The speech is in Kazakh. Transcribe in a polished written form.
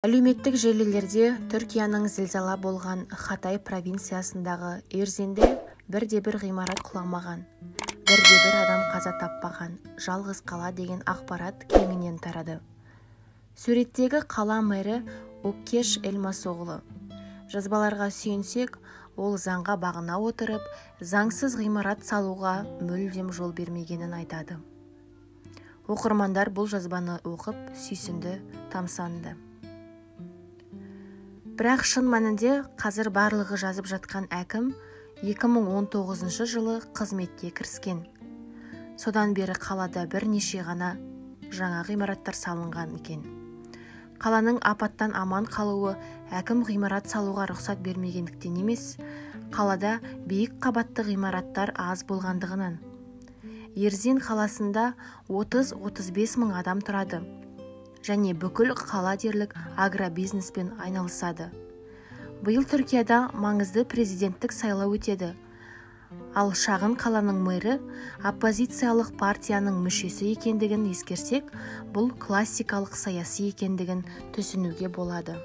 Әлеуметтік желілерде Түркияның зілзала болған Хатай провинциясындағы Эрзинде бірде-бір ғимарат құламаған, бірде-бір адам қаза таппаған жалғыз қала деген ақпарат кеңінен тарады. Суреттегі қала мэрі Оккеш Элмасоғлы. Жазбаларға сүйенсек, ол заңға бағына отырып, заңсыз ғимарат салуға мүлдем жол бермегенін айтады. Оқырмандар бұл жазбаны оқып, сүйсінді, тамсанды. Бірақ шын мәнінде қазір барлығы жазып жатқан әкім 2019 жылы қызметке кіріскен. Содан бері қалада бірнеше ғана жаңа ғимараттар салынған екен. Қаланың апаттан аман қалуы әкім ғимарат салуға рұқсат бермегендіктен емес, қалада биік қабатты ғимараттар аз болғандығынан. Эрзин қаласында 30-35 мың адам тұрады және бүкіл қала дерлік агробизнеспен айналысады. Биыл Түркияда маңызды президенттік сайлау өтеді. Ал шағын қаланың мэрі оппозициялық партияның мүшесі екендігін ескерсек, бұл классикалық саяси екендігін түсінуге болады.